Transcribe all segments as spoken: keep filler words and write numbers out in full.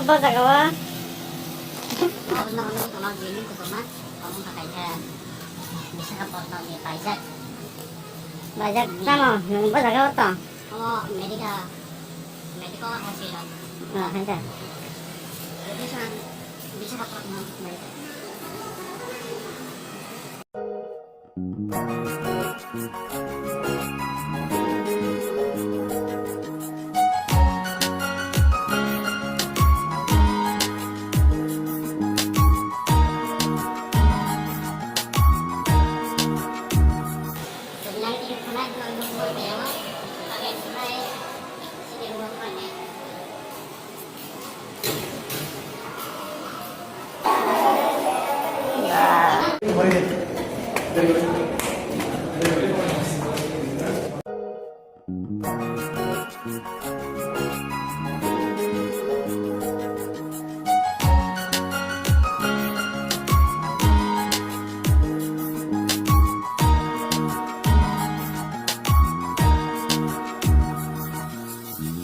O jaga o. Obo nogo nugwi tongo building kuchukma. Omo wngkha kaisa Visakhapatnam ni paijak. Paijak tamo nwng bo jaga o tong? Omo medical, medical hospital. O, hai da. Visakhapatnam medical.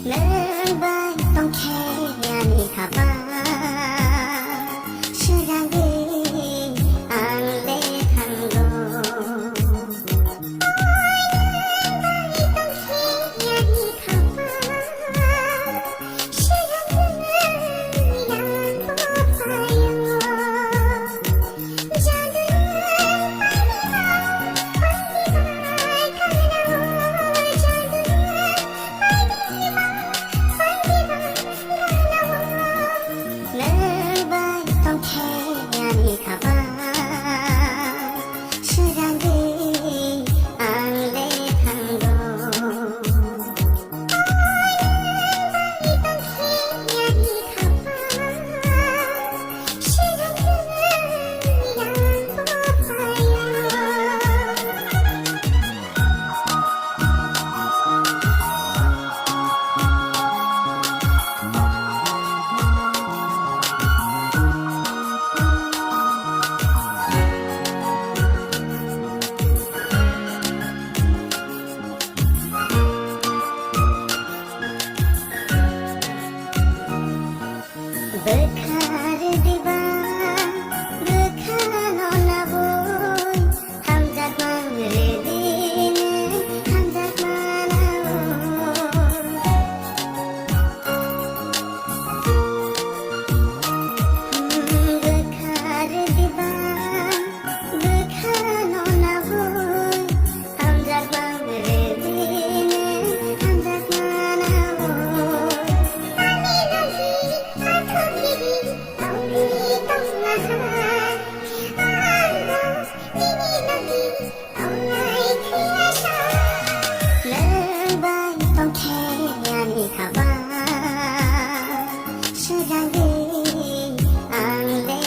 Nwng bai tongkhe ani khabar, swrangwi ang le thango. Nwng bai tongkhe ani khabar, swrangwi ang bo phaio. Bwkha rwdiba, bwkhano nabwi, hamjakma rwdini, hamjakma nabwi. Bwkha rwdiba, bwkhano nabwi, hamjakma rwdini, hamjakma nabwi. Ani logi athuki di, tongwi tongma ha. Ang bo nini logi tongnai khe asa. Nwng bai tongkhe ani khabar, swrangwi ang le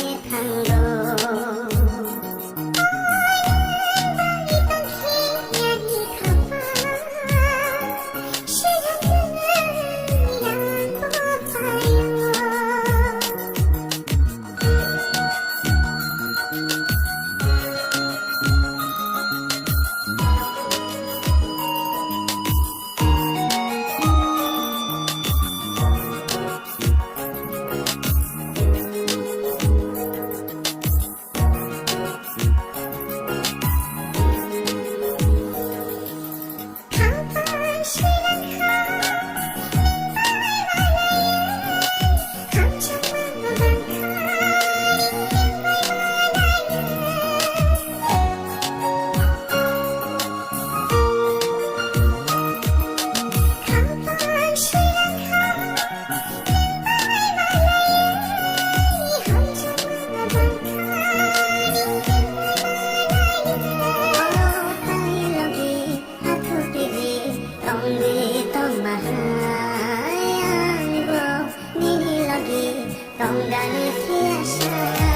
thango.